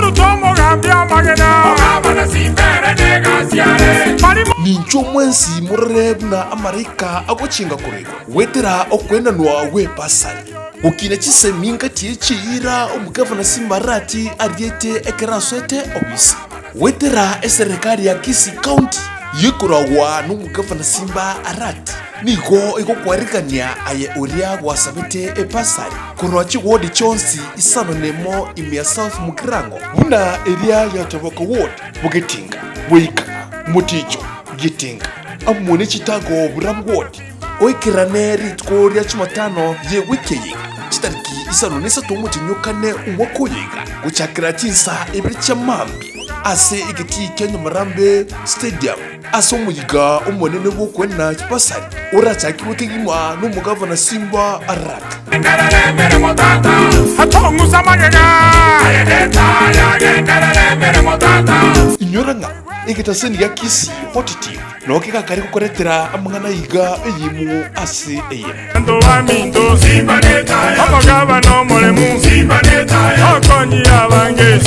Okoruta omogambi amagena. Ogabana simba ere negasi are. Barimo. Ninchwo mwensi morore buna amaraika agochinga korwa igoro, goetera okwenanwa gw'epasari, gokina chisemi ngati ye chiira omogavana Simba Arati ariete ekero asoete obisi. Goetera eserekari ya Kisii County yekoragwa nomogavana Simba Arati, nigo egokwarigania aye oria gwasabete ebasari korwa chiwodi chionsi isano nemo ime ya South Mugirango buna eria ya Toboko Ward, Bogetinga, Boikang'a, Moticho, Getinga amo ne Chitago Buramu Ward. Oikerane rituko ria Chumatano y'ewiki eye iga, chitariki isano na isato omotienyi o kane omwaka oyo iga, gochakera chinsa ibere chia mambia ase egetii kia Nyamarambe Stadium, ase omoyiga omonene bw'okoenana chibasari orachakigwe kegima nomogavana Simba Arati. Genderera emeremo tata, atong'use amagega. Aye netaya, genderera emeremo tata. Inyora ng'a egetaseni gia Kisii Hot TV noo kegakare gokoretera amang'ana iga eyemo ase eyemo. Abanto baminto, omogabana omoremu, okonyi abange.